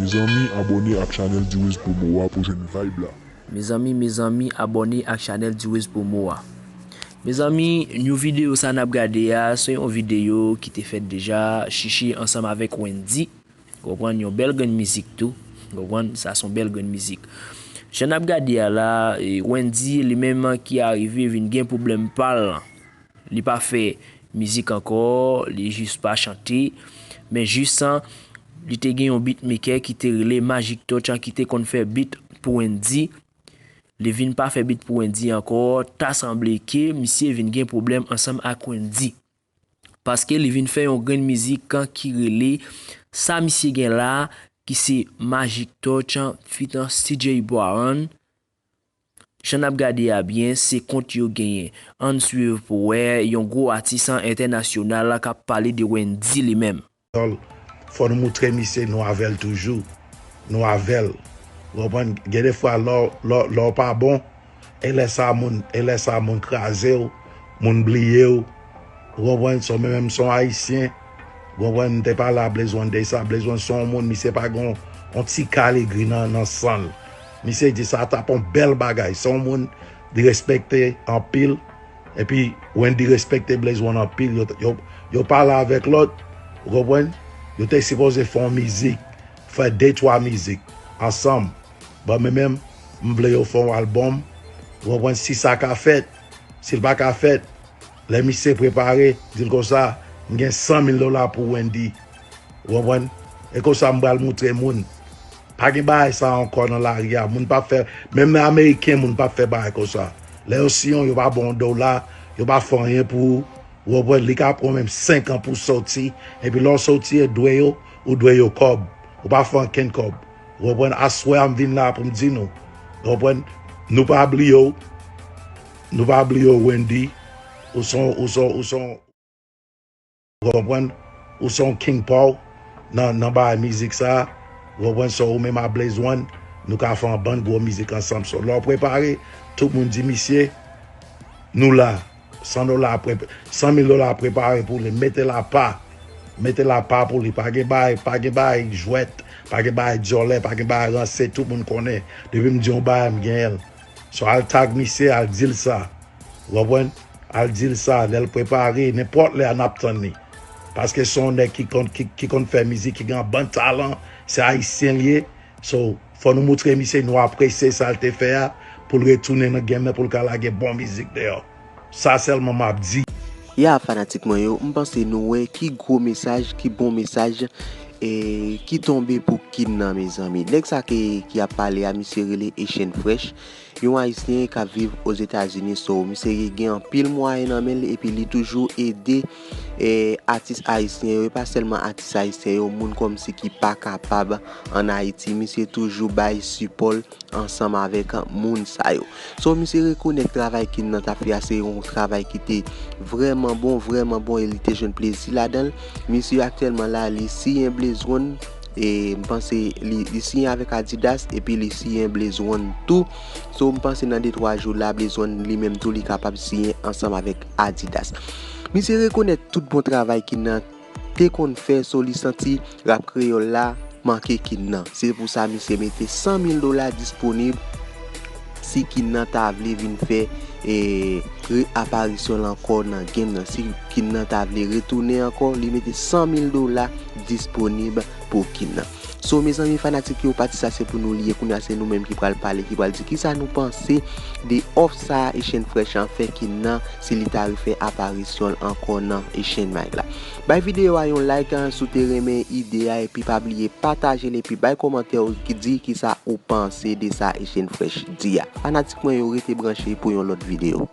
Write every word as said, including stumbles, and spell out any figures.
Mezanmi, abòne ak chanèl Diwiz Promo a pou jwenn vibe la. Mezanmi, mezanmi, abòne ak chanèl Diwiz Promo a. Mezanmi, new videyo sa n ap gade a, se yon videyo ki te fèt deja, Chichi ansanm avèk Wendy. Konprann, yon bèl grenn mizik tou. Konprann, sa se yon bèl grenn mizik. Jan n ap gade a la, e, Wendy li menm ki arive vin gen pwoblèm pa l. Li pa fè mizik ankò, li jis pa chante. Men jis an, li te gen yon beatmaker ki te rele Magic Touch an ki te konn fè beat pou Wendy. Li vin pa fè beat pou Wendy ankò, ta sanble ke misye vin gen pwoblèm ansanm ak Wendy. Paske li vin fè yon grenn mizik ki rele Sa Misye Gen La, ki se Magic Touch an feat an C J Brown. Jan n ap gade a byen, se kont yo genyen. Ann swiv pou wè yon gwo atis an entènasyonal k ap pale de Wendy li menm. Fò nou moutre misye nou avè l toujou. Nou avè l. Ou konprann? Gen de fwa lè w, lè w, lè w pa bon, e lè sa moun, e lè sa moun kraze w, moun bliye w. Ou konprann? So, mwen menm se yon Ayisyen. Ou konprann? M te pale a Blaze One de sa. Blaze One se yon moun, misye pa gen yon, yon ti kal egri nan, nan san l. Misye di sa t ap yon bèl bagay. Se yon moun li respekte anpil. Epi Wendy respekte Blaze One anpil. Yo, yo, yo pale avèk lòt. Ou konprann? Yo te sipoze fè yon mizik, fè de twa mizik ansanm. Bon, mwen menm, m vle yo fè yon albòm. Ou konprann? Si sa ka fèt, si l pa ka fèt, lè misye prepare, di l konsa, "M gen san mil dola pou Wendy." Ou konprann? E konsa m pral moutre moun. Pa gen bagay sa ankò nan lari a. Moun p ap fè, menm nan Ameriken, moun p ap fè bagay konsa. Lè yo siyen w, yo pa ba w yon dola, yo pa fè anyen pou ou. Ou konprann? Li ka pran menm senk an pou soti. Epi lè w soti, e dwe yo, ou dwe yo kòb. Ou pa fè ankenn kòb. Ou konprann? Aswè a, m vin la pou m di nou. Ou konprann? Nou pa bliye w. Nou pa bliye w, Wendy. Ou se yon, ou se yon, ou se yon, ou konprann? Ou se yon king pa w nan, nan bagay mizik sa. Ou konprann? So, ou menm a Blaze One, nou ka fè yon bann gwo mizik ansanm. So, lè w prepare, tout moun di, "Misye, nou la." San dola pre-, san mil dola prepare pou li. Mete l apa. Mete l apa pou li. Pa gen bagay, pa gen bagay jwèt, pa gen bagay dyòlè, pa gen bagay ranse, tout moun konnen. Depi m di yon bagay, m genyen l. So, al tag misye, al di l sa. Ou konprann? Al di l sa, lè l prepare, nenpòt lè a n ap tann li. Paske se yon nèg ki konn, ki, ki konn fè mizik, ki gen yon bann talan, se Ayisyen l ye. So, fò nou moutre misye nou apresye sa l te fè a, pou l retounen nan game nan, pou l ka lage bon mizik deyò. Sa sèlman m ap di. Ya, fanatik mwen yo, m panse nou wè ki gwo mesaj, ki bon mesaj, e, ki tonbe pou Kin nan, mezanmi. Nèg sa ki, ki ap pale a, misye rele Echèn Fresh, yon Ayisyen k ap viv Ozetazini. So, misye gen anpil mwayen nan men l, epi li toujou ede, e, atis ayisyen yo, e pa sèlman atis ayisyen yo, moun kòmsi ki pa kapab ann Ayiti. Misye toujou bay sipò l ansanm avèk moun sa yo. So, misye rekonèt travay Kin nan t ap fè a, se yon travay ki te vrèman bon, vrèman bon, e li te jwenn plezi ladan l. Misye aktyèlman la, li siyen Blaze One, e m panse li, li siyen avèk Adidas, epi li siyen Blaze One tou. So, m panse nan de twa jou la, Blaze One li menm tou, li kapab siyen ansanm avèk Adidas. Misye rekonèt tout bon travay Kin nan te konn fè, so li santi rap kreyòl la manke Kin nan. Se pou sa misye mete san mil dola disponib si Kin nan ta vle vin fè, e, reaparisyon l ankò nan game nan. Si Kin nan ta vle retounen ankò, li mete san mil dola disponib pou Kin nan. So, mezanmi, fanatik yo, pati sa se pou nou li ye. Kounye a, se nou menm ki pral pale, ki pral di kisa nou panse de òf sa Echèn Fresh an fè Kin nan, si li ta refè aparisyon l ankò nan Echèn Mag la. Bay videyo a yon like, an, si w te renmen ide a, epi pa bliye pataje l, epi bay kòmantè w ki di kisa ou panse de sa Echèn Fresh di a. Fanatik mwen yo, rete branche pou yon lòt videyo.